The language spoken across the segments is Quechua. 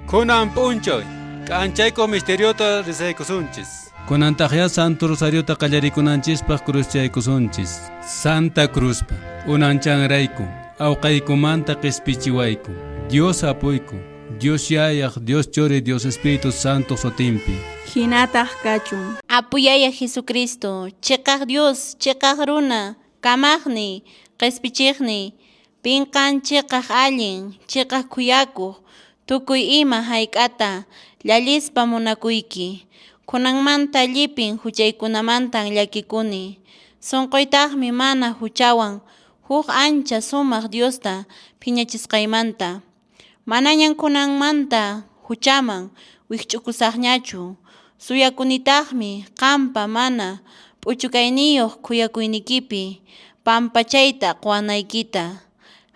Kunan p'unchay k'anchaykuq misteriota risaykusunchis. Kunantaqyá Santo Rosariota qallarikunanchispaq cruzchaykusunchis. Santa Cruzpa unanchanrayku awqaykumanta qispichiwayku. Dios apuyku, Dios Yayaq, Dios Churi, Dios Espíritu Santo sutinpi. Hinataq kachun. Apu Yaya Jesucristo, chiqaq Dios, chiqaq runa, kamaqniy, qispichiqniy, pin qan chiqaq allin, chiqaq khuyakuq, tukuy ima hayk'ata llallispa munakuyki. Kunanmanta llipin huchaykunamantan llakikuni, sunquytaqmi mana huchawan huk ancha sumaq Diosta phiñachisqaymanta. Manañan kunanmanta huchaman wikch'ukusaqñachu, suyakunitaqmi qanpa mana p'uchukayniyuq khuyakuynikipi pampachayta quwanaykita,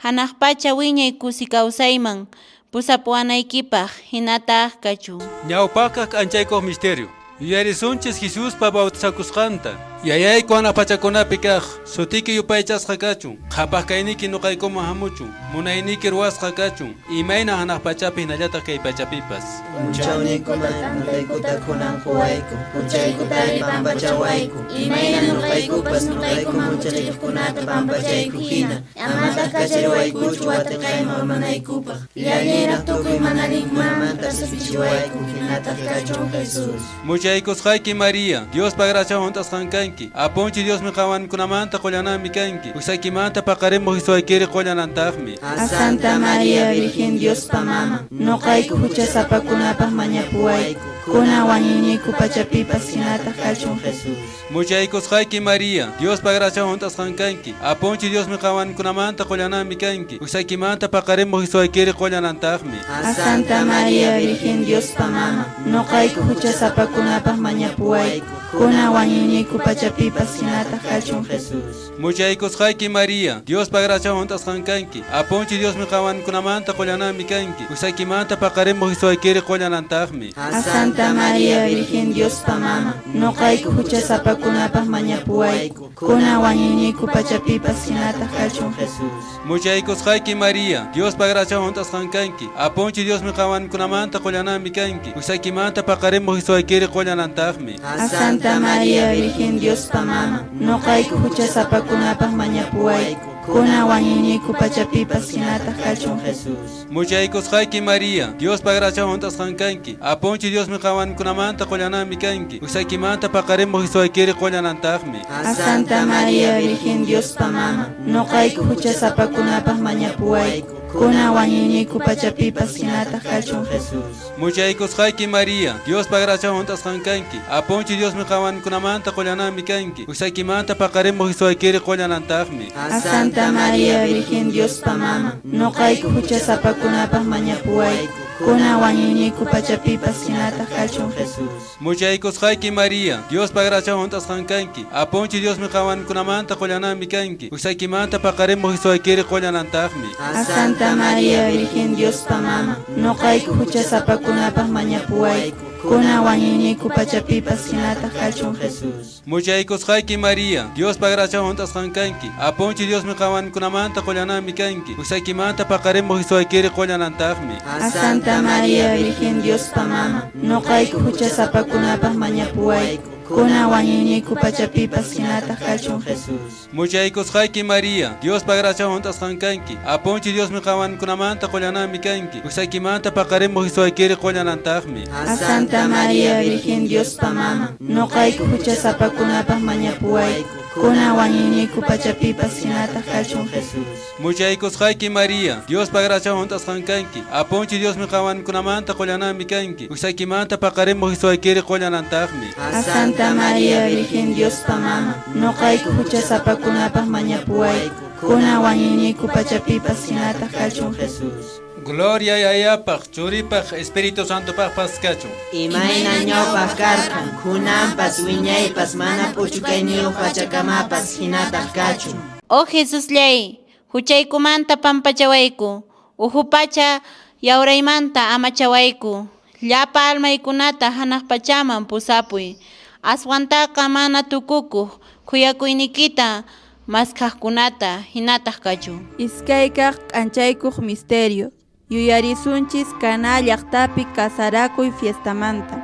hanaq pacha wiñay kusi kawsayman pusapuwanaykipaq. Hinataq kachun. Ñawpaqkaq k'anchaykuq misterio. Yuyarisunchis Jesuspa bautizakusqanta. Yayayku hanaq pachakunapi kaq, sutiyki yupaychasqa kachun, qhapaq kayniyki noqaykuman hamuchun, munayniyki ruwasqa kachun, imayna hanaq pachapi hinallataq kay pachapipas. P'unchawniykuman t'antaykuta kunan quwayku, huchaykutari pampachawayku, imayna noqaykupas noqaykuman huchallikuqkunata pampachayku hina, amataq kachariwaykuchu wateqayman urmanaykupaq, llallinraq tukuy mana allinkunamanta qespichiwayku, hinataq kachun Jesús. Muchaykusqayki María, Diospa graciawan hunt'asqan kanki, Apunchik Diosmi qanwankunamanta qullananmi kanki, wiksaykimanta paqarimuq Jesuaykiri qullanantaqmi. A Santa María Virgen Diospa maman, noqayku huchasapakunapaq mañapuwayku, kunan wañuyniyku pachapipas hinataq kachun Jesús. Muchaykusqayki María, Diospa graciawan hunt'asqan kanki, Apunchik Diosmi qanwankunamanta qullananmi kanki, wiksaykimanta paqarimuq Jesuaykiri qullanantaqmi. A Santa María Virgen Diospa maman, noqayku huchasapakunapaq mañapuwayku, kunan wañuyniyku pachapipas hinataq kachun Jesús. Muchaykusqayki María, Diospa graciawan hunt'asqan kanki, Apunchik Diosmi qanwankunamanta qullananmi kanki, wiksaykimanta paqarimuq Jesuaykiri qullanantaqmi. A Santa María Virgen Diospa maman, noqayku huchasapakunapaq mañapuwayku, kunan wañuyniyku pachapipas hinataq kachun Jesús. Muchaykusqayki María, Diospa graciawan hunt'asqan kanki, Apunchik Diosmi qanwankunamanta qullananmi kanki, wiksaykimanta paqarimuq Jesuaykiri qullanantaqmi. A Santa María Virgen Diospa maman, noqayku huchasapakunapaq mañapuwayku, kunan wañuyniyku pachapipas hinataq kachun Jesús. Muchaykusqayki María, Diospa graciawan hunt'asqan kanki, Apunchik Diosmi qanwankunamanta qullananmi kanki, wiksaykimanta paqarimuq Jesuaykiri qullanantaqmi. A Santa María Virgen Diospa maman, noqayku huchasapakunapaq mañapuwayku, kunan wañuyniyku pachapipas hinataq kachun Jesús. Muchaykusqayki María, Diospa graciawan hunt'asqan kanki, Apunchik Diosmi qanwankunamanta qullananmi kanki, wiksaykimanta paqarimuq Jesuaykiri qullanantaqmi. A Santa María Virgen Diospa maman, noqayku huchasapakunapaq mañapuwayku, kunan wañuyniyku pachapipas hinataq kachun Jesús. Muchaykusqayki María, Diospa graciawan hunt'asqan kanki, Apunchik Diosmi qanwankunamanta qullananmi kanki, wiksaykimanta paqarimuq Jesuaykiri qullanantaqmi. A Santa María Virgen Diospa maman, noqayku huchasapakunapaq mañapuwayku, kunan wañuyniyku pachapipas hinataq kachun Jesús. Muchaykusqayki María, Diospa graciawan hunt'asqan kanki, Apunchik Diosmi qanwankunamanta qullananmi kanki, wiksaykimanta paqarimuq Jesuaykiri qullanantaqmi. A Santa María Virgen Diospa maman, noqayku huchasapakunapaq mañapuwayku, kunan wañuyniyku pachapipas hinataq kachun Jesús. Muchaykusqayki María, Diospa graciawan hunt'asqan kanki, Apunchik Diosmi qanwankunamanta qullananmi kanki, wiksaykimanta paqarimuq Jesuaykiri qullanantaqmi. A Santa María Virgen Diospa maman, noqayku huchasapakunapaq mañapuwayku, kunan wañuyniyku pachapipas hinataq kachun Jesús. Muchaykusqayki María, Diospa graciawan hunt'asqan kanki, Apunchik Diosmi qanwankunamanta qullananmi kanki, wiksaykimanta paqarimuq Jesuaykiri qullanantaqmi. A Santa María Virgen Diospa maman, noqayku huchasapakunapaq mañapuwayku, kunan wañuyniyku pachapipas hinataq kachun Jesús. Gloria Yayapaq, Churipaq, Espíritu Santopaqpas kachun. Imayna ñawpaq karqan, kunanpas wiñaypas mana p'uchukayniyuq pachakamapas hinataq kachun. O Jesusllay, huchaykumanta pampachawayku, uhu pacha yawraymanta amachawayku, llapa almaykunata hanaq pachaman pusapuy, aswantaqa mana tukukuq khuyakuyniykita maskhaqkunata hinataq kachun. Iskaykaq k'anchaykuq misterio. Yuyarisunchis Caná llaqtapi kasarakuy fiestamanta.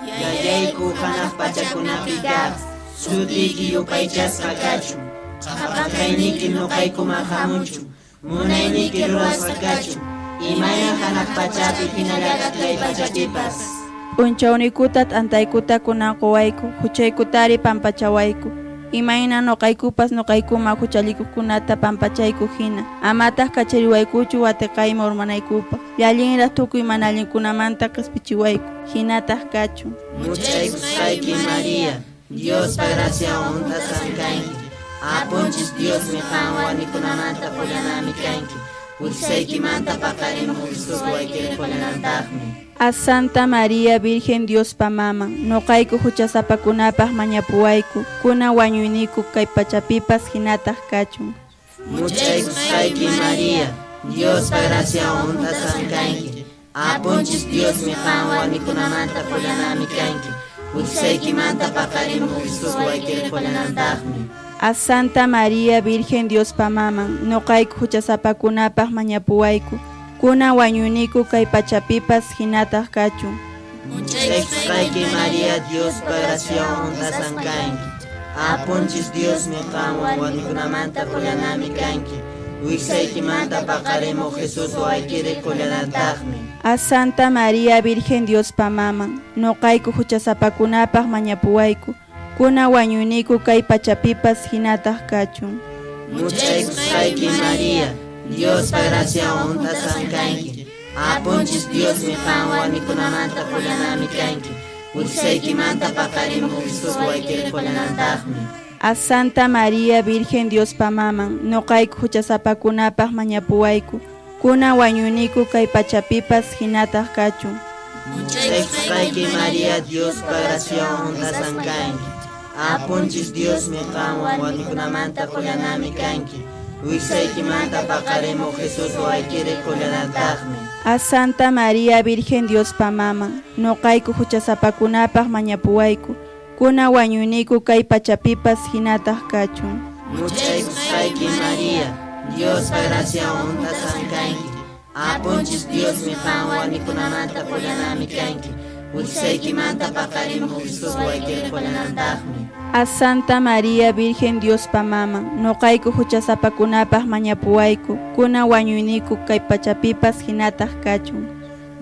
Yayayku hanaq pachakunapi kaq, sutiyki yupaychasqa kachun. Qhapaq kayniyki nuqaykuman hamuchun. Munayniyki ruwasqa kachun. Imayna hanaq pachapi hinallataq kay pachapipas. P'unchawniykuta t'antaykuta kunan quwayku, huchaykutari pampachawayku. Imayna nuqaykupas nuqaykuman huchallikuqkunata pampachayku hina. Amataq kachariwaykuchu wateqayman urmanaykupaq. Llallinraq tukuy mana allinkunamanta qispichiwayku. Hinataq kachun. Much'aykusqayki Maria, Diospa graciawan hunt'asqan kanki. Apunchis Diosmi qanwan warmikunamanta qullanami kanki. Wiksaykimanta paqarimuq Jesus waykiri qullanantaqmi. A Santa María Virgen Diospa maman, nuqayku huchasapakunapaq mañapuwayku, kunan wañuyniku kay pachapipas hinataq kachun. Much'aykusqayki Maria, Diospa graciawan hunt'asqan kanki. Apunchis Diosmi qanwan warmikunamanta qullanami kanki. Wiksaykimanta paqarimuq Jesus waykiri qullanantaqmi. A Santa María Virgen Diospa maman, nuqayku huchasapakunapaq mañapuwayku, kunan wañuyniku kay pachapipas hinataq kachun. Much'aykusqayki Maria, Diospa graciawan hunt'asqan kanki. Apunchis Diosmi qanwan warmikunamanta qullanami kanki. Wiksaykimanta paqarimuq Jesus waykiri qullanantaqmi. A Santa María Virgen Diospa maman, nuqayku huchasapakunapaq mañapuwayku, kunan wañuyniku kay pachapipas hinataq kachun. Much'aykusqayki Maria, Diospa graciawan hunt'asqan kanki. Apunchis Diosmi qanwan warmikunamanta qullanami kanki. Wiksaykimanta paqarimuq Jesus waykiri qullanantaqmi. A Santa María Virgen Diospa maman, nuqayku huchasapakunapaq mañapuwayku, kunan wañuyniku kay pachapipas hinataq kachun. Much'aykusqayki Maria, Diospa graciawan hunt'asqan kanki. Apunchis Diosmi qanwan warmikunamanta qullanami kanki. Wiksaykimanta paqarimuq Jesus waykiri qullanantaqmi. A Santa María Virgen Diospa maman, nuqayku huchasapakunapaq mañapuwayku, kunan wañuyniku kay pachapipas hinataq kachun. Much'aykusqayki Maria, Diospa graciawan hunt'asqan kanki. Apunchis Diosmi qanwan warmikunamanta qullanami kanki. Wiksaykimanta paqarimuq Jesus waykiri qullanantaqmi. A Santa María Virgen Diospa maman, nuqayku huchasapakunapaq mañapuwayku, kunan wañuyniku kay pachapipas hinataq kachun.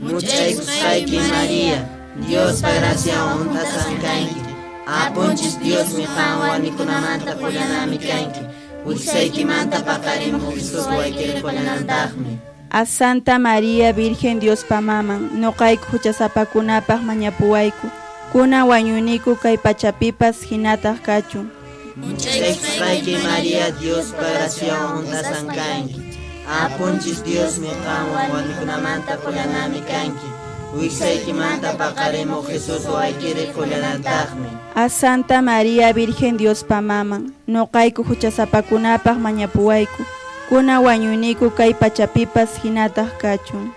Much'aykusqayki Maria, Diospa graciawan hunt'asqan kanki. Apunchis Diosmi qanwan warmikunamanta qullanami kanki. Wiksaykimanta paqarimuq Jesus waykiri qullanantaqmi. A Santa María Virgen Diospa maman, nuqayku huchasapakunapaq mañapuwayku, kunan wañuyniku kay pachapipas hinataq kachun. Much'aykusqayki Maria, Diospa graciawan hunt'asqan kanki. Apunchis Diosmi qanwan warmikunamanta qullanami kanki. Wiksaykimanta paqarimuq Jesus waykiri qullanantaqmi. A Santa María Virgen Diospa maman, nuqayku huchasapakunapaq mañapuwayku, kunan wañuyniku kay pachapipas hinataq kachun.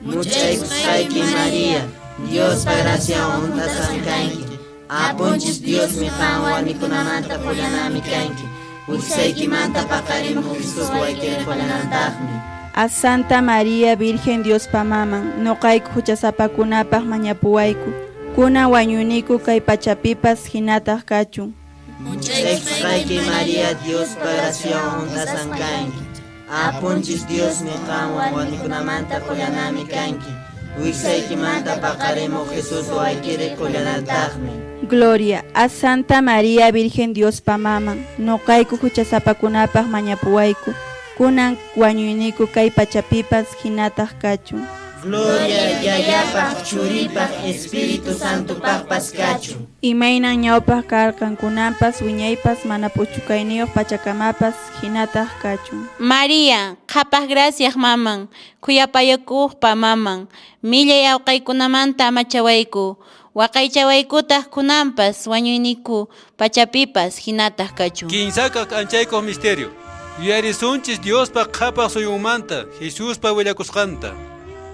Much'aykusqayki Maria, Diospa graciawan hunt'asqan kanki. Apunchis Diosmi qanwan warmikunamanta qullanami kanki. Wiksaykimanta paqarimuq Jesus waykiri qullanantaqmi. A Santa María Virgen Diospa maman, nuqayku huchasapakunapaq mañapuwayku, kunan wañuyniku kay pachapipas hinataq kachun. Much'aykusqayki Maria, Diospa graciawan hunt'asqan kanki. Apunchis Diosmi qanwan warmikunamanta qullanami kanki. Wiksaykimanta paqarimuq Jesus waykiri qullanantaqmi. Gloria a Santa María Virgen Diospa maman, nuqayku huchasapakunapaq mañapuwayku, kunan wañuyniku kay pachapipas hinataq kachun. Gloria Yayapaq, Churipaq, Espíritu Santopaqpas kachun. Imaynan ñawpaq karqan kunanpas wiñaypas mana p'uchukayniyuq pachakamapas hinataq kachun. Maria, qhapaq graciaq maman, khuyapayakuqpa maman, millay awqaykunamanta amachawayku, waqaychawaykutaq kunanpas wañuyniku pachapipas hinataq kachun. Kinsakaq k'anchaykuq misterio. Yuyarisunchis Diospa qhapaq suyunmanta, Jesuspa willakusqanta.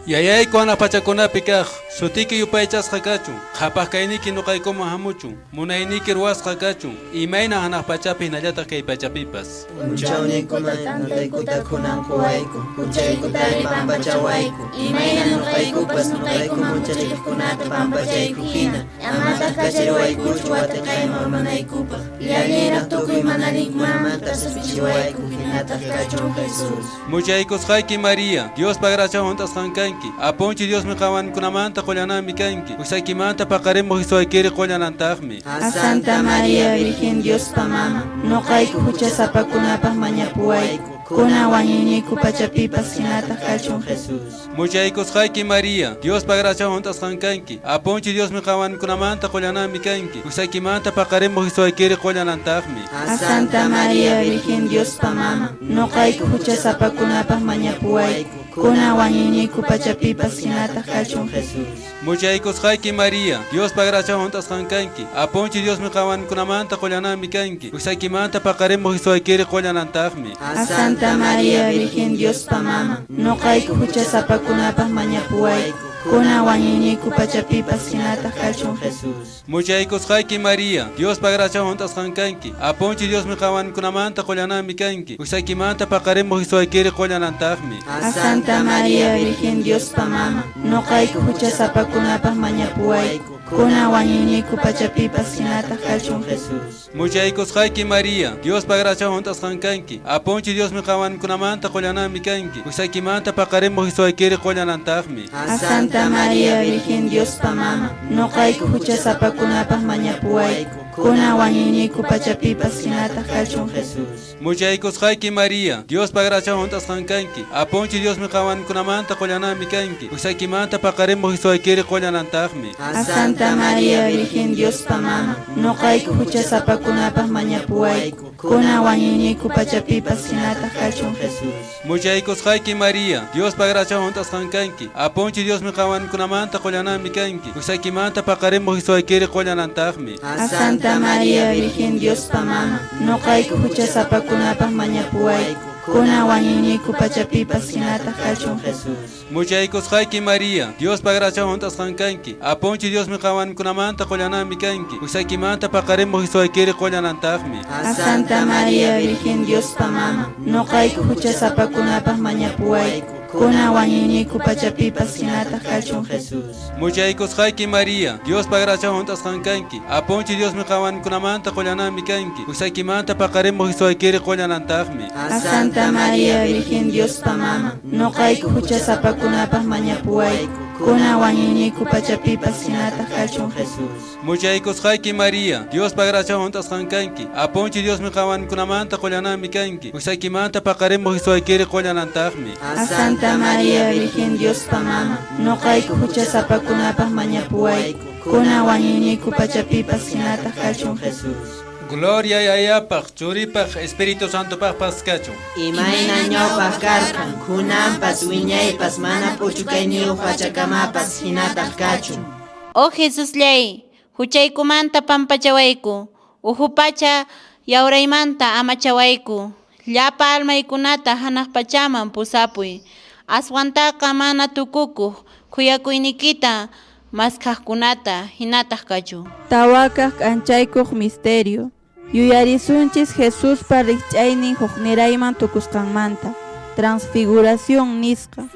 Yayayku hanaq pachakunapi kaq, sutiki yupaychasqa kachun, qhapaq kayniyki nuqaykuman hamuchun, munayniyki ruwasqa kachun, imayna hanaq pachapi hinallataq kay pachapipas. P'unchawniykuman t'antaykuta kunan quwayku, huchaykutari pampachawayku, imayna nuqaykupas nuqaykuman huchallikuqkunata pampachayku hina, amataq kachariwaykuchu wateqayman urmanaykupaq, llallinraq tukuy mana allinkunamanta qhispichiwayku, hinataq kachun Jesús. Muchaykusqayki María, Diospa graciawan hunt'asqan kanki, Apunchik Diosmi qanwankunamanta qullananmi kanki, husaykimanta paqarimuq Jesuaykiri qullanantaqmi. A Santa María Virgen Diospa maman, nuqayku huchasapakunapaq mañapuwayku, kunan wañuyniku pachapipas hinataq kachun Jesús. Muchaykusqayki María, Diospa graciawan hunt'asqan kanki, Apunchik Diosmi qanwankunamanta qullananmi kanki, husaykimanta paqarimuq Jesuaykiri qullanantaqmi. A Santa María Virgen Diospa maman, nuqayku huchasapakunapaq mañapuwayku, kunan wañuyniku pachapipas hinataq kachun Jesús. Muchaykusqayki María, Diospa graciawan hunt'asqan kanki, Apunchik Diosmi qanwankunamanta qullananmi kanki, husaykimanta paqarimuq Jesuaykiri qullanantaqmi. A Santa María Virgen Diospa maman, nuqayku huchasapakunapaq mañapuwayku, kunan wañuyniku pachapipas hinataq kachun Jesús. Muchaykusqayki María, Diospa graciawan hunt'asqan kanki, Apunchik Diosmi qanwankunamanta qullananmi kanki, husaykimanta paqarimuq Jesuaykiri qullanantaqmi. A Santa María Virgen Diospa maman, nuqayku huchasapakunapaq mañapuwayku, kunan wañuyniku pachapipas hinataq kachun Jesús. Muchaykusqayki María, Diospa graciawan hunt'asqan kanki, Apunchik Diosmi qanwankunamanta qullananmi kanki, husaykimanta paqarimuq Jesuaykiri qullanantaqmi. A Santa María Virgen Diospa maman, nuqayku huchasapakunapaq mañapuwayku, kunan wañuyniku pachapipas hinataq kachun Jesús. Muchaykusqayki María, Diospa graciawan hunt'asqan kanki, Apunchik Diosmi qanwankunamanta qullananmi kanki, husaykimanta paqarimuq Jesuaykiri qullanantaqmi. A Santa María Virgen Diospa maman, nuqayku huchasapakunapaq mañapuwayku, kunan wañuyniku pachapipas hinataq kachun Jesús. Muchaykusqayki María, Diospa graciawan hunt'asqan kanki, Apunchik Diosmi qanwankunamanta qullananmi kanki, husaykimanta paqarimuq Jesuaykiri qullanantaqmi. A Santa María Virgen Diospa maman, nuqayku huchasapakunapaq mañapuwayku, kunan wañuyniku pachapipas hinataq kachun Jesús. Muchaykusqayki María, Diospa graciawan hunt'asqan kanki, Apunchik Diosmi qanwankunamanta qullananmi kanki, husaykimanta paqarimuq Jesuaykiri qullanantaqmi. A Santa María Virgen Diospa maman, nuqayku huchasapakunapaq mañapuwayku, kunan wañuyniku pachapipas hinataq kachun Jesús. Muchaykusqayki María, Diospa graciawan hunt'asqan kanki, Apunchik Diosmi qanwankunamanta qullananmi kanki, husaykimanta paqarimuq Jesuaykiri qullanantaqmi. A Santa María Virgen Diospa maman, nuqayku huchasapakunapaq mañapuwayku, kunan wañuyniku pachapipas hinataq kachun Jesús. Muchaykusqayki María, Diospa graciawan hunt'asqan kanki, Apunchik Diosmi qanwankunamanta qullananmi kanki, husaykimanta paqarimuq Jesuaykiri qullanantaqmi. A Santa María Virgen Diospa maman, nuqayku huchasapakunapaq mañapuwayku, kunan wañuyniku pachapipas hinataq kachun Jesús. Gloria Yayapaq, Churipaq, Espíritu Santopaqpas kachun. Imayna ñawpaq karqan, kunanpas wiñaypas mana p'uchukayniyuq pachakamapas hinataq kachun. Oh Jesusllay, huchaykumanta pampachawayku, uhu pacha yawraymanta amachawayku, llapa almaykunata hanaq pachaman pusapuy, aswantaqa mana tukukuq khuyakuyniykita maskhaqkunata hinataq kachun. Tawakaq k'anchaykuq misterio. Yuyarisunchis Jesuspa rikch'aynin huknirayman tukusqanmanta. Transfiguración nisqa.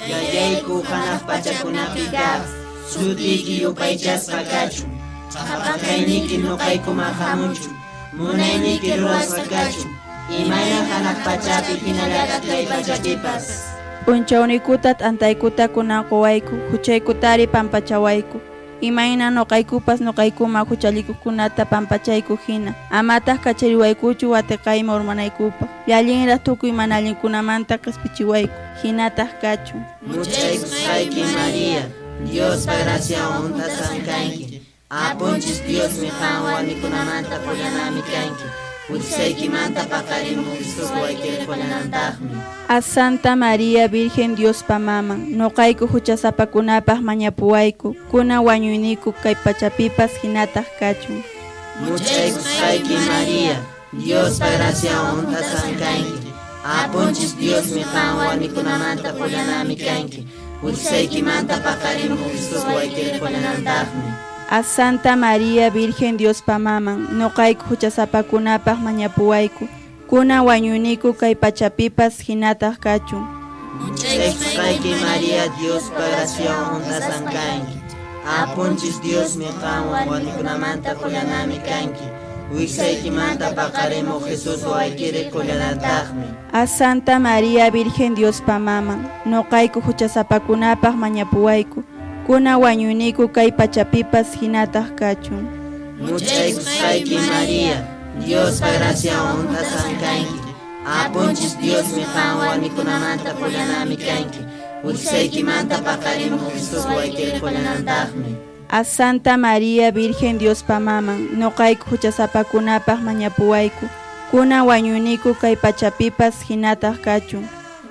Yayayku hanaq pachakunapi kaq, sutiyki yupaychasqa kachun, qhapaq kayniyki nuqaykuman hamuchun, munayniyki ruwasqa kachun, imayna hanaq pachapi hinallataq kay pachapipas. P'unchawniykuta t'antaykuta kunan quwayku, huchaykutari pampachawayku. Imayna nuqaykupas nuqaykuman huchallikuqkunata pampachayku hina, amataq kachariwaykuchu wateqayman urmanaykupaq. Llallinraq tukuy mana allinkunamanta qhispichiwayku, hinataq kachun. Muchaykusqayki María, Diospa graciawan hunt'asqan kanki, Apunchik Diosmi qan warmikunamanta qullananmi kanki, huchaykimanta paqarimuq Jesús waykiri qullanantaqmi. A Santa María Virgen Diospa maman, nuqayku huchasapakunapaq mañapuwayku, kunan wañuyniku kay pachapipas hinataq kachun. Muchaykusqayki María, Diospa graciawan hunt'asqan kanki, Apunchik Diosmi qan warmikunamanta qullananmi kanki, Wiksaykimanta paqarimuq Jesús waykiri qullanantaqmi. A Santa María Virgen Diospa maman, noqayku huchasapakunapaq mañapuwayku, kunan wañuyniku kay pachapipas hinataq kachun. Muchaykusqayki María, Diospa graciawan hunt'asqan kanki. Apunchis Diosmi qanwan warmikunamanta qullanami kanki. Wiksaykimanta paqarimuq Jesús waykiri qullanantaqmi. A Santa María Virgen Diospa maman, noqayku huchasapakunapaq mañapuwayku, kunan wañuyniku kay pachapipas hinataq kachun. Muchaykusqayki María, Diospa graciawan hunt'asqan kanki. Apunchis Diosmi qanwan warmikunamanta qullanami kanki. Wiksaykimanta paqarimuq Jesús waykiri qullanantaqmi. A Santa María Virgen Diospa maman, noqayku huchasapakunapaq mañapuwayku, kunan wañuyniku kay pachapipas hinataq kachun.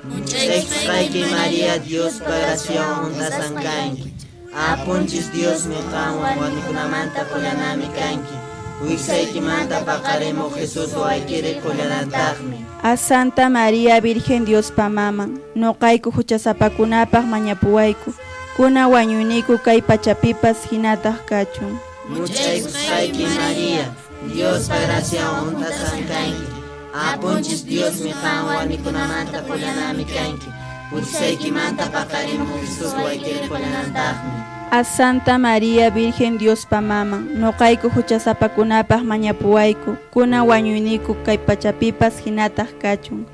Muchaykusqayki María, Diospa graciawan hunt'asqan kanki. Apunchis Diosmi qanwan warmikunamanta qullanami kanki. Wiksaykimanta paqarimuq Jesús waykiri qullanantaqmi. A Santa María Virgen Diospa maman, noqayku huchasapakunapaq mañapuwayku, kunan wañuyniku kay pachapipas hinataq kachun. Muchaykusqayki María, Diospa graciawan hunt'asqan kanki. Apunchis Diosmi qanwan warmikunamanta qullanami kanki. Wiksaykimanta paqarimuq Jesús waykiri qullanantaqmi. A Santa María Virgen Diospa maman, noqayku huchasapakunapaq mañapuwayku, kunan wañuyniku kay pachapipas hinataq kachun.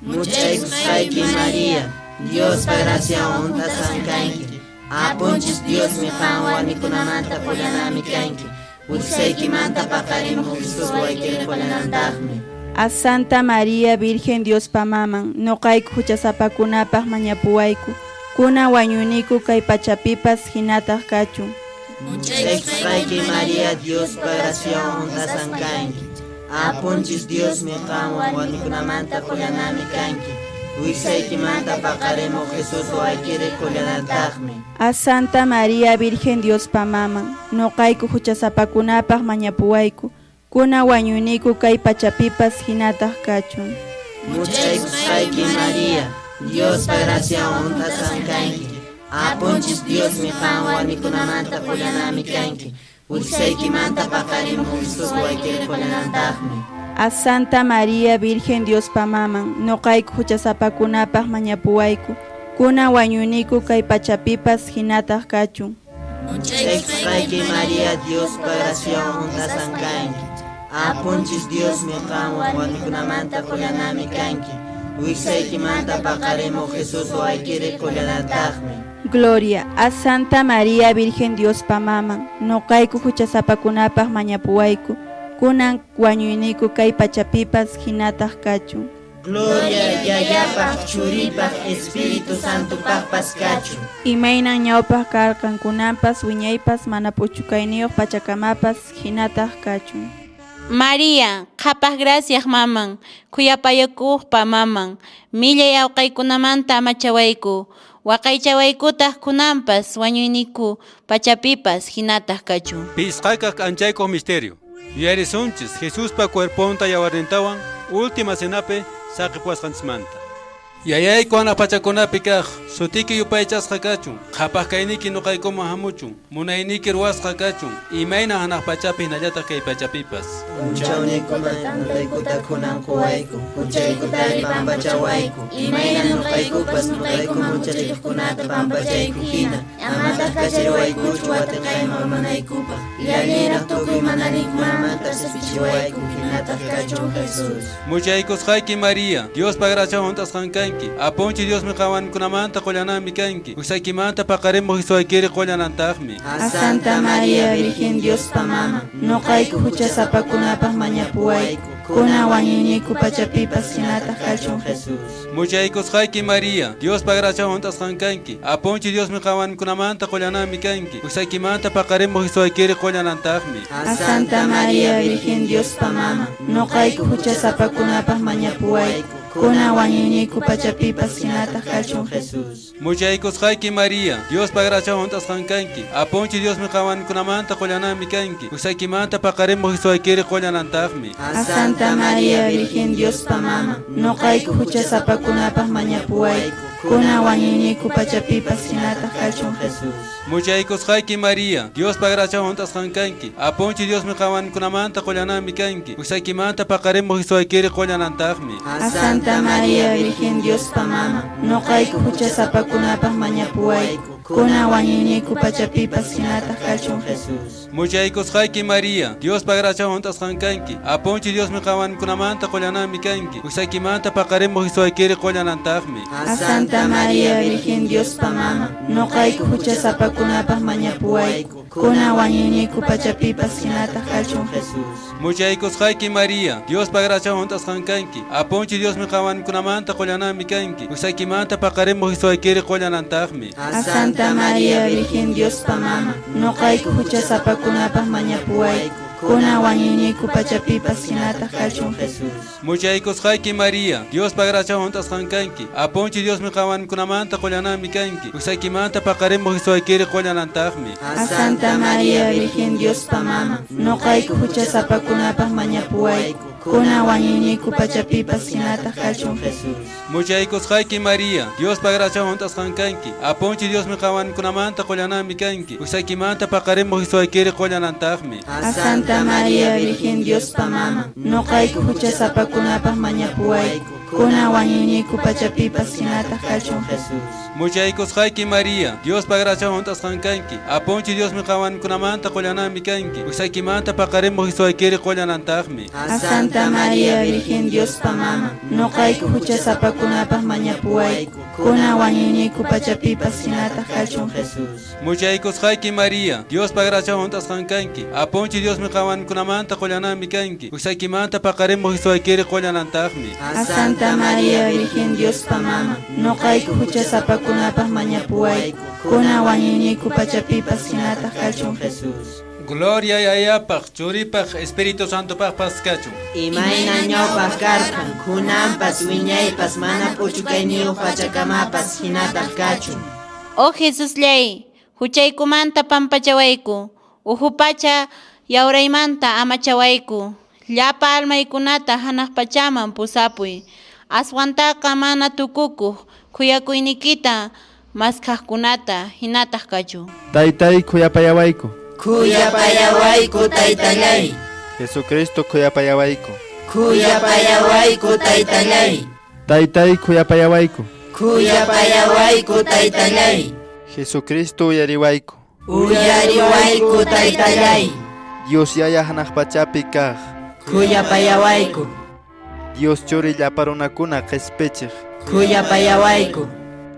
Muchaykusqayki María, Diospa graciawan hunt'asqan kanki. Apunchis Diosmi qanwan warmikunamanta qullanami kanki. Wiksaykimanta paqarimuq Jesús waykiri qullanantaqmi. A Santa María Virgen Diospa maman, noqayku huchasapakunapaq mañapuwayku, kunan wañuyniku kay pachapipas hinataq kachun. Muchaykusqayki María, Diospa graciawan hunt'asqan kanki. Apunchis Diosmi qanwan warmikunamanta qullanami kanki. Wiksaykimanta paqarimuq Jesús waykiri qullanantaqmi. A Santa María Virgen Diospa maman, noqayku huchasapakunapaq mañapuwayku, kunan wañuyniku kay pachapipas hinataq kachun. Muchaykusqayki María, Diospa graciawan hunt'asqan kanki. Apunchis Diosmi qanwan warmikunamanta qullanami kanki. Wiksaykimanta paqarimuq Jesús waykiri qullanantaqmi. A Santa María Virgen Diospa maman, noqayku huchasapakunapaq mañapuwayku, kunan wañuyniku kay pachapipas hinataq kachun. Muchaykusqayki María, Diospa graciawan hunt'asqan kanki. Apunchis Diosmi qanwan warmikunamanta qullanami kanki. Wiksaykimanta paqarimuq Jesús waykiri qullanantaqmi. Gloria a Santa María Virgen Diospa maman, noqayku huchasapakunapaq mañapuwayku, kunan wañuyniku kay pachapipas hinataq kachun. Gloria Yayapaq, Churipaq, Espíritu Santopaqpas kachun. Imaynan ñawpaq karqan kunanpas wiñaypas mana p'uchukayniyuq pachakamapas hinataq kachun. María, qhapaq graciaq maman, khuyapayakuqpa maman, millay awqaykunamanta amachawayku, waqaychawaykutaq kunanpas wañuyniku pachapipas hinataq kachun. Pisqakaq k'anchaykuq misterio. Yuyarisunchis Jesuspa cuerponta yawarnintawan última cenapi saqipuwasqanchismanta. Yayayku hanaq pachakunapi kaq, sutiki yupaychasqa kachun, qhapaq kayniki nuqaykuman hamuchun, munayniki ruwasqa kachun, imayna hanaq pachapi hinallataq kay pachapipas. P'unchawniykuna t'antaykuta kunan quwayku, huchaykutari pampachawayku, imayna nuqaykupas nuqaykuman huchallikuqkunata pampachayku hina, amataq kachariwaykuchu wateqayman urmanaykupaq, llalliraq tukuy mana allinkunamanta qhispichiwayku, hinataq kachun Jesús. Muchaykusqayki María, Diospa graciawan hunt'asqan kanki. Apunchis Diosmi qanwankunamanta qullanami kanki. Wiksaykimanta paqarimuq Jesuaykiri qullanantaqmi. A Santa María Virgen Diospa maman, noqayku huchasapakunapaq mañapuwayku, kunan wañuyniku pachapipas hinataq kachun Jesús. Muchaykusqayki María, Diospa graciawan hunt'asqan kanki. Apunchis Diosmi qanwankunamanta qullanami kanki. Wiksaykimanta paqarimuq Jesuaykiri qullanantaqmi. A Santa María Virgen Diospa maman, noqayku huchasapakunapaq mañapuwayku, kunan wañuyniku pachapipas hinataq kachun Jesús. Muchaykusqayki María, Diospa graciawan hunt'asqan kanki. Apunchis Diosmi qanwankunamanta qullanami kanki. Wiksaykimanta paqarimuq Jesuaykiri qullanantaqmi. A Santa María Virgen Diospa maman, noqayku huchasapakunapaq mañapuwayku, Kunan wañuyniku pachapipas hinataq kachun Jesús. Muchaykusqayki Maria, Diospa graciawan hunt'asqan kanki. Apunchik Diosmi qankunamanta qullananmi kanki. Wiksaykimanta paqarimuq Jesuaykiri qullanantaqmi. A Santa María Virgen Diospa mama, noqayku huchasapakunapaq mañapuwayku. Kunan wañuyniku pachapipas hinataq kachun Jesús. Muchaykusqayki Maria, Diospa graciawan hunt'asqan kanki. Apunchik Diosmi qankunamanta qullananmi kanki. Wiksaykimanta paqarimuq Jesuaykiri qullanantaqmi. A Santa María Virgen Diospa mama, noqayku huchasapakunapaq mañapuwayku. Kunan wañuyniku pachapipas hinataq kachun Jesús. Muchaykusqayki Maria, Diospa graciawan hunt'asqan kanki. Apunchik Diosmi qankunamanta qullananmi kanki. Wiksaykimanta paqarimuq Jesuaykiri qullanantaqmi. A Santa María Virgen Diospa mama, noqayku huchasapakunapaq mañapuwayku. Kunan wañuyniku pachapipas hinataq kachun Jesús. Muchaykusqayki Maria, Diospa graciawan hunt'asqan kanki. Apunchik Diosmi qankunamanta qullananmi kanki. Wiksaykimanta paqarimuq Jesuaykiri qullanantaqmi. A Santa María Virgen Diospa mama, noqayku huchasapakunapaq mañapuwayku. Kunan wañuyniku pachapipas hinataq kachun Jesús. Muchaykusqayki Maria, Diospa graciawan hunt'asqan kanki. Apunchik Diosmi qankunamanta qullananmi kanki. Wiksaykimanta paqarimuq Jesuaykiri qullanantaqmi. A Santa María Virgen Diospa mama, noqayku huchasapakunapaq mañapuwayku. Kunan wañuyniku pachapipas hinataq kachun Jesús. Muchaykusqayki Maria, Diospa graciawan hunt'asqan kanki. Apunchik Diosmi qankunamanta qullananmi kanki. Wiksaykimanta paqarimuq Jesuaykiri qullanantaqmi. A Santa María Virgen Diospa mama, noqayku huchasapakunapaq mañapuwayku. Kunan wañuyniku pachapipas hinataq kachun Jesús. Muchaykusqayki Maria, Diospa graciawan hunt'asqan kanki. Apunchik Diosmi qankunamanta qullananmi kanki. Wiksaykimanta paqarimuq Jesuaykiri qullanantaqmi. A Santa María Virgen Diospa mama, noqayku huchasapakunapaq mañapuwayku. Kunan wañuyniku pachapipas hinataq kachun Jesús. Gloria Yayapaq, Churipaq, Espíritu Santopaqpas kachun. Imayna ñawpaq karqan, kunanpas wiñaypas mana p'uchukayniyuq pachakamapas hinataq kachun. Oh Jesusllay, huchaykumanta pampachawayku, uhu pacha yawraymanta amachawayku, llapa almaykunata hanaq pachaman pusapuy, aswantaqa mana tukukuq khuyakuyniykita maskhaqkunata hinataq kachun. Taytay khuyapayawayku. Khuyapayawayku taytallay. Jesucristo khuyapayawayku. Khuyapayawayku taytallay. Taytay khuyapayawayku. Khuyapayawayku taytallay. Jesucristo uyariwayku. Uyariwayku taytallay. Dios Yaya hanaq pachapi kaq. Khuyapayawayku. Dios Churi llapa runakuna qhispichiq. Khuyapayawayku.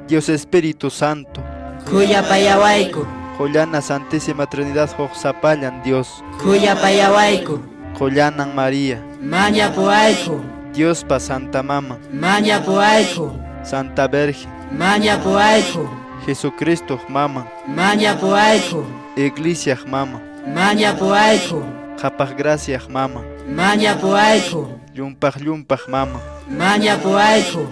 Dios Espíritu Santo. Khuyapayawayku. Qollana Santísima Trinidad huk sapallan Dios. Khuyapayawayku. Qollanan María. Mañapuwayku. Diospa Santa Mama. Mañapuwayku. Santa Virgen. Mañapuwayku. Jesucristo Mama. Mañapuwayku. Iglesia Mama. Mañapuwayku. Qhapaq Gracias Mama. Mañapuwayku. Llumpaq llumpaq Mama. Mañapuwayku.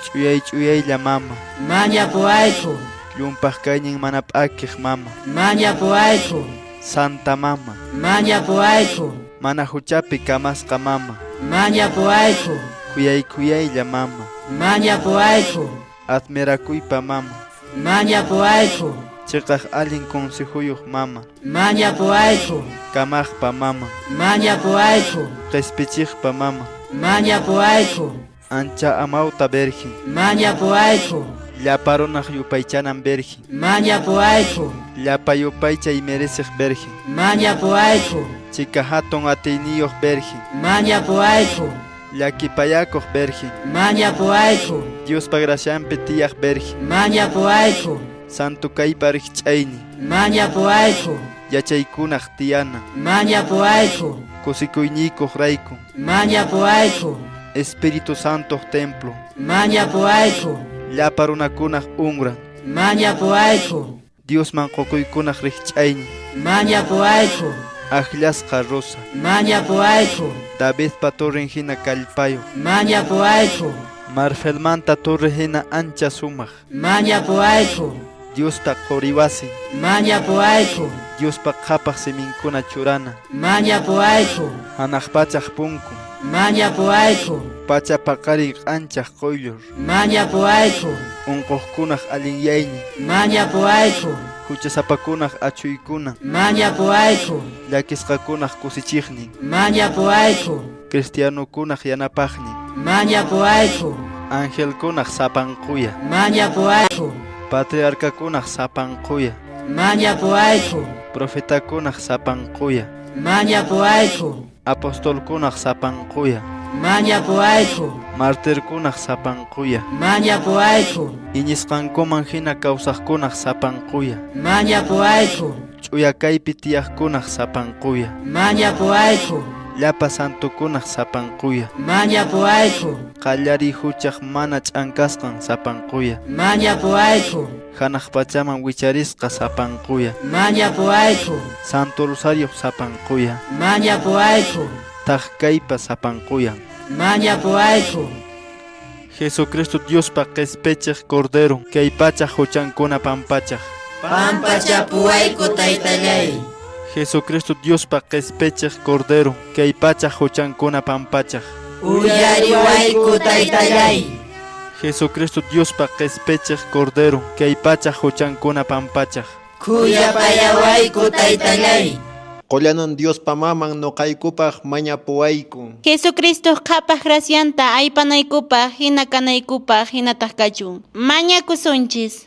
Ch'uyay ch'uyaylla Mama. Mañapuwayku. Llumpaq kaynin mana p'akiq Mama. Mañapuwayku. Santa Mama. Mañapuwayku. Mana huchapi kamasqa Mama. Mañapuwayku. Khuyay khuyaylla Mama. Mañapuwayku. Admirakuypa Mama. Mañapuwayku. Chiqaq allin consejuyuq Mama. Mañapuwayku. Kamaqpa Mama. Mañapuwayku. Qhispichiqpa Mama. Mañapuwayku. Ancha amawta Virgen. Mañapuwayku. Llapa runaq yupaychanan Virgen. Mañapuwayku. Llapa yupaychay mereciq Virgen. Mañapuwayku. Chika hatun atiyniyuq Virgen. Mañapuwayku. Llakipayakuq Virgen. Mañapuwayku. Diospa gracianpi tiyaq Virgen. Mañapuwayku. Santo kaypa rikch'aynin. Mañapuwayku. Yachaykunaq tiyana. Mañapuwayku. Kusikuyniykuq raykun. Mañapuwayku. Espíritu Santo templo. Mañapuwayku. Llapa runakunaq unran. Mañapuwayku. Diosman qukuykunaq rikch'aynin. Mañapuwayku. Akllasqa Rosa. Mañapuwayku. Davidpa torren hina kallpayuq. Mañapuwayku. Marfelmanta torre hina ancha sumaq. Mañapuwayku. Diospa quriwasin. Mañapuwayku. Diospa qhapaq siminkuna churana. Mañapuwayku. Hanaq pachaq punkun. Mañapuwayku. Pacha paqarin k'anchaq quyllur. Mañapuwayku. Unquqkunaq allinyaynin. Mañapuwayku. Huchasapakunaq achhuykunan. Mañapuwayku. Llakisqakunaq kusichiqnin. Mañapuwayku. Cristianokunaq yanapaqnin. Mañapuwayku. Angelkunaq sapanquya. Mañapuwayku. Patriarcakunaq sapanquya. Mañapuwayku. Profetakunaq sapanquya. Mañapuwayku. Apostolkunaq sapanquya. Mañapuwayku. Martirkunaq sapanquya. Mañapuwayku. Iñisqankuman hina kawsaqkunaq sapanquya. Mañapuwayku. Ch'uya kaypi tiyaqkunaq sapanquya. Mañapuwayku. Llapa santukunaq sapanquya. Mañapuwayku. Qallariy huchaq mana ch'ankasqan sapanquya. Mañapuwayku. Hanaq pachaman wicharisqa sapanquya. Mañapuwayku. Santo Rosario sapanquya. Mañapuwayku. Thak kaypa sapanquyan. Mañapuwayku. Jesucristo Diospa qispichiq Cordero, kay pachaq huchankuna pampachaq. Pampachapuwayku taytallay. Jesucristo Diospa qispichiq Cordero, kay pachaq huchankuna pampachaq. Uyariwayku taytallay. Jesucristo Diospa qispichiq Cordero, kay pachaq huchankuna pampachaq. Khuyapayawayku taytallay. Qollanan Diospa maman noqaykupaq mañapuwayku. Jesucristo qhapaq gracianta aypanaykupaq hina kanaykupaq hinataq kachun. Mañakusunchis.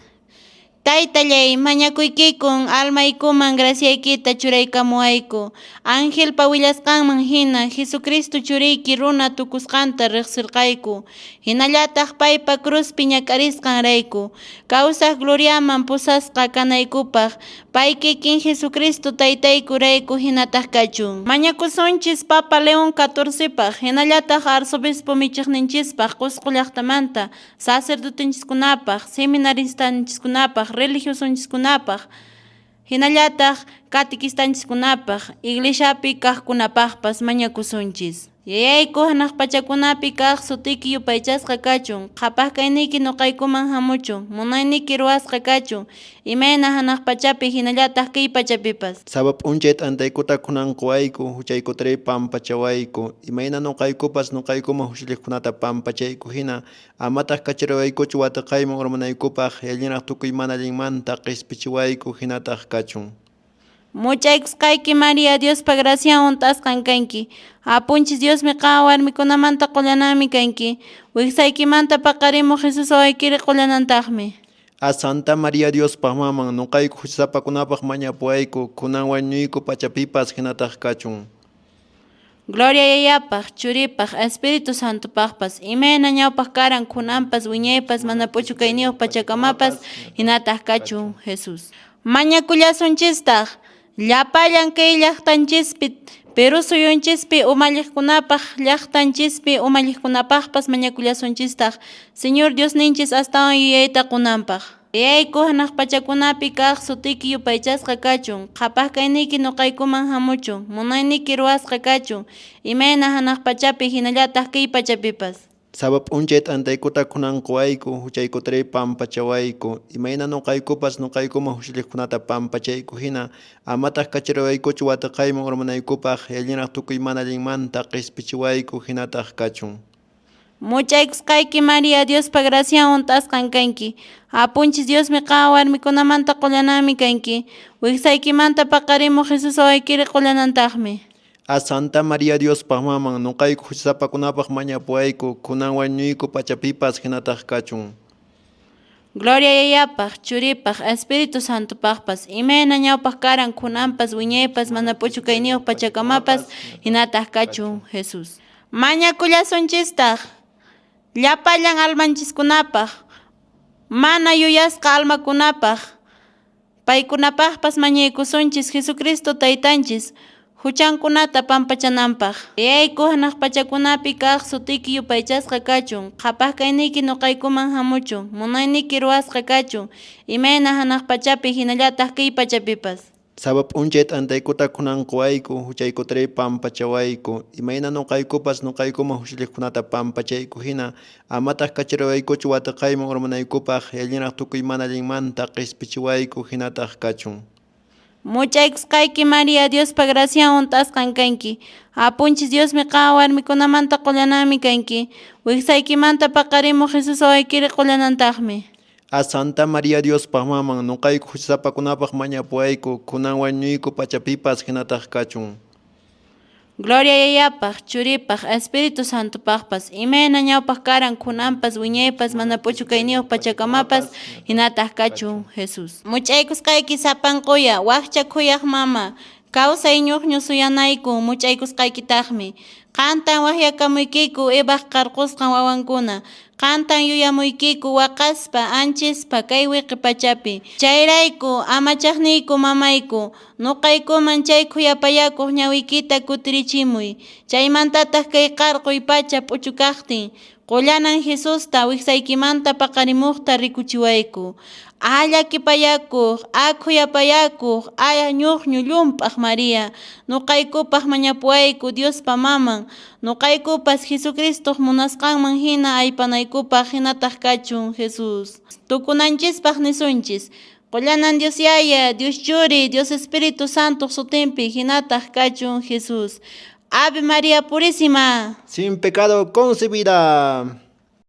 Taytallay, mañakuykikun almaykuman graciaykita churaykamuwayku. Angelpa willasqanman hina Jesucristo churiyki runa tukusqanta riqsirqayku. Hinallataq paypa cruzpi ñak'arisqanrayku. Kawsaq gloriaman pusasqa kanaykupaq. Pay kikin Jesucristo taytaykurayku hinataq kachun. Mañakusunchis Papa León XIVpaq, hinallataq arzobispo michiqninchispaq Qusqu llaqtamanta, sacerdotenchiskunapaq, seminaristanchiskunapaq, religiosonchiskunapaq, hinallataq catequistanchiskunapaq, iglesiapi kaqkunapaqpas mañakusunchis. Yayayku hanaq pachakunapi kaq sutiyki yupaychasqa kachun, qhapaq kayniyki nuqaykuman hamuchun, munayniyki ruwasqa kachun, imayna hanaq pachapi hinallataq kay pachapipas. Sapa p'unchay t'antaykuta kunan quwayku, huchaykutari pampachawayku, imayna nuqaykupas nuqaykuman huchalliqkunata pampachayku hina, amataq kacharawaykuchu wataqayman urmanaykupaq, yallinraq tukuy mana allinmanta qispichiwayku hinataq kachun. Much'aykusqayki María Diospa gracian hunt'asqan kanki. Apunchis Diosmi qan warmikunamanta qullananmi kanki. Wiksaykimanta paqarimuq Jesús wawaykiri qullanantaqmi. A Santa María Diospa maman nuqayku huchasapakunapaq mañapuwayku, kunan wañuyku pachapipas hinataq kachun. Gloria Yayapaq, Churipaq, Espíritu Santopaqpas, imayna ñawpaq karan kunanpas wiñaypas mana p'uchukayniyuq pachakamapas hinataq kachun Jesús. Mañakullasunchistaq llapallan kay llaqtanchispi, Perú suyunchispi umalliqkunapaq, llaqtanchispi umalliqkunapaqpas mañakullasunchistaq, Señor Diosninchis astawan yuyayta qunanpaq. Yayayku hanaq pachakunapi kaq sutiyki yupaychasqa kachun, qhapaq kayniyki nuqaykuman hamuchun, munayniyki ruwasqa kachun, imayna hanaq pachapi hinallataq kay pachapipas. Sapa p'unchay t'antaykuta kunan quwayku, huchaykutari pampachawayku, imayna nuqaykupas nuqaykuman huchalliqkunata pampachayku hina, amataq kacharawaykuchu wataqayman urmanaykupaq, yallinraq tukuy mana allinmanta qispichiwayku hinataq kachun. Much'aykusqayki María Diospa gracian hunt'asqan kanki. Apunchis Diosmi qan warmikunamanta qullananmi kanki. Wiksaykimanta paqarimuq Jesús wawaykiri qullanantaqmi. A Santa María Diospa maman nuqayku huchasapakunapaq mañapuwayku, kunan wañuyku pachapipas hinataq kachun. Gloria Yayapaq, Churipaq, Espíritu Santopaqpas, imayna ñawpaq karan kunanpas wiñaypas mana p'uchukayniyuq pachakamapas hinataq kachun Jesús. Mañakullasunchistaq llapallan almanchiskunapaq, mana yuyasqa almakunapaq, paykunapaqpas mañaykusunchis Jesucristo taytanchis, huchankunata pampachananpaq. Yayayku hanaq pachakunapi kaq sutiyki yupaychasqa kachun, qhapaq kayniyki nuqaykuman hamuchun, munayniyki ruwasqa kachun, imayna hanaq pachapi hinallataq kay pachapipas. Sapa p'unchay t'antaykuta kunan quwayku, huchaykutari pampachawayku, imayna nuqaykupas nuqaykuman huchalliqkunata pampachayku hina, amataq kacharawaykuchu wataqayman urmanaykupaq, yallinraq tukuy mana allinmanta qispichiwayku hinataq kachun. Much'aykusqayki Maria Diospa gracian hunt'asqan kanki. Apunchis Diosmi qan warmikunamanta qullananmi kanki. Wiksaykimanta paqarimuq Jesus wawaykiri qullanantaqmi. A Santa Maria Diospaq maman, nuqayku huchasapakunapaq mañapuwayku, kunan wañuyku pachapipas hinataq kachun. Gloria Yayapaq, Churipaq, Espíritu Santopaqpas, imayna ñawpaq karan kunanpas wiñaypas mana p'uchukayniyuq pachakamapas hinataq kachun Jesús. Much'aykusqayki sapan quya, wakcha khuyaq mama, kawsay ñuqñu suyanayku much'aykusqaykitaqmi. Qantan waqyakamuykiku Evaq qarqusqan wawankuna, qantan yuyamuykiku waqaspa, anchispa kay wiqi pachapi. Chayrayku amachaqniyku mamayku, nuqaykuman chay khuyapayakuq ñawiykita kutirichimuy. Chaymantataq kay qarquy pacha p'uchukaqtin, qullanan Jesusta wiksaykimanta paqarimuqta rikuchiwayku. A llakipayakuq, a khuyapayakuq, a ñuqñu llump'aq Maria, nuqaykupaq mañapuwayku Diospa maman, nuqaykupas Jesucristoq munasqanman hina aypanaykupaq hinataq kachun Jesús. Tukunanchispaq nisunchis, Qullanan Dios Yaya, Dios Churi, Dios Espíritu Santo sutinpi hinataq kachun Jesús. Ave María Purísima. Sin pecado concebida.